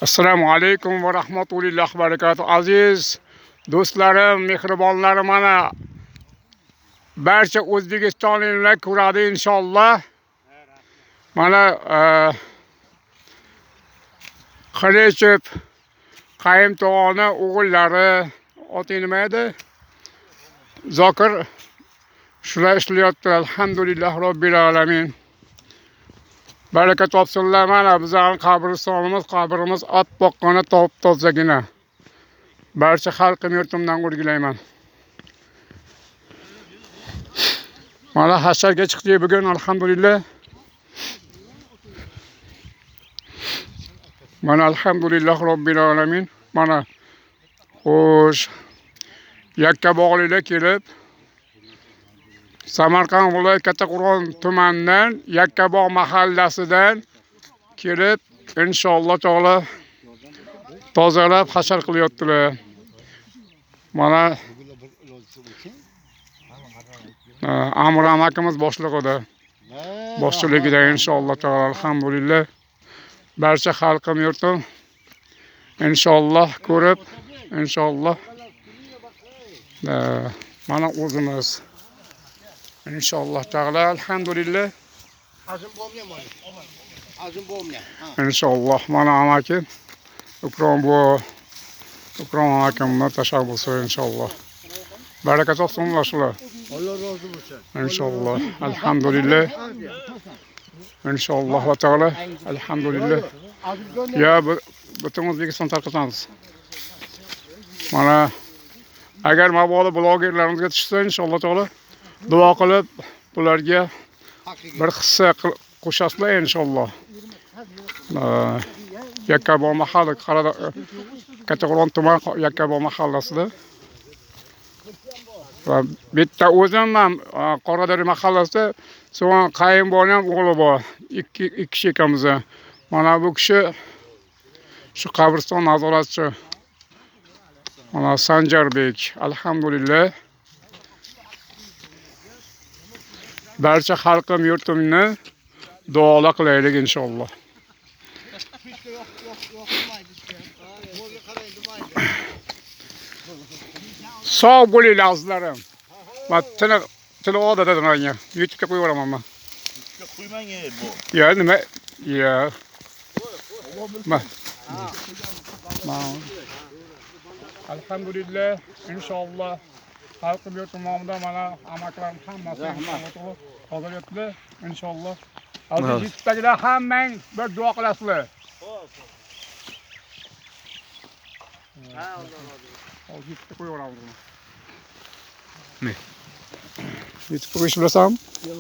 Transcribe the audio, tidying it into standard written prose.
Assalomu alaykum va rahmatullohi va barakatuh. Aziz do'stlarim, mehribonlarim, mana barcha o'zbekistonliklar ko'radi inshaalloh. Mana Qilichev qayimtog'oni o'g'illari, oti nima edi? Zokir, shular ishlayapti. Alhamdulillah robbil alamin. Baraka topsinlar. Mana bizning qabristonimiz, qabrimiz oppoqqina, top tozagina. Barcha xalqim yurtimdan o'rgilayman. Mana hasharga chiqdik bugun, alhamdulillah. Mana alhamdulillah robbil alamin. Mana xo'sh, Yakkabog'liklar kelib Samarqand viloyati Kattaqo'rg'on tumanidan Yakkabog' mahallasidan kelib inshaalloh taolo tozalab hashar qilyaptilar. Mana Amir amakimiz boshlig'ida. Boshchiligida inshaalloh taolo alhamdulillah. Barcha xalqim yurtim inshaalloh ko'rib inshaalloh mana o'zimiz inshaalloh taolo alhamdulillah. Inshaalloh mana amaki Ikrom bu Ikrom amakimni tashabbusi inshaalloh. Baraka topsinlar shular. Alloh rozi bo'lsin. Inshaalloh alhamdulillah. Inshaalloh va taolo alhamdulillah. Ya butun O'zbekiston tarqatamiz. Mana agar mabodo blogerlarimizga tushsa inshaalloh taolo duo qilib bularga bir hissa qo'shasizlar inshaalloh. Yakkabog' mahalla Kattaqo'rg'on tuman Yakkabog' mahallasida. Va bitta o'zim ham Qoradaryo mahallasida so'ng qayinbolam ham o'g'li bor. Ikki kishi ekanmiz. Mana bu kishi shu qabriston nazoratchi. Mana Sanjarbek, alhamdulillah. Barcha xalqim yurtimni duolar qilaylik inshaalloh. Sog' bo'linglar azizlarim. Va tili odat menga. YouTube'ga qo'yib yuboraman men. YouTube'ga qo'ymang bu. Ya nima? Ya. Ma. Alhamdulillah, inshaalloh xalqim yurtim nomidan mana amaklarim hammasi inshaalloh tozalayaptilar inshaalloh. Aziz YouTube'dagilar hammang bir duo qilasizlar. Ha, Alloh rozi bo'lsin. Hozir YouTube'ga qo'yib yuboramiz buni. Ne? YouTube'ga qo'yishni bilasanmi? Yo'q,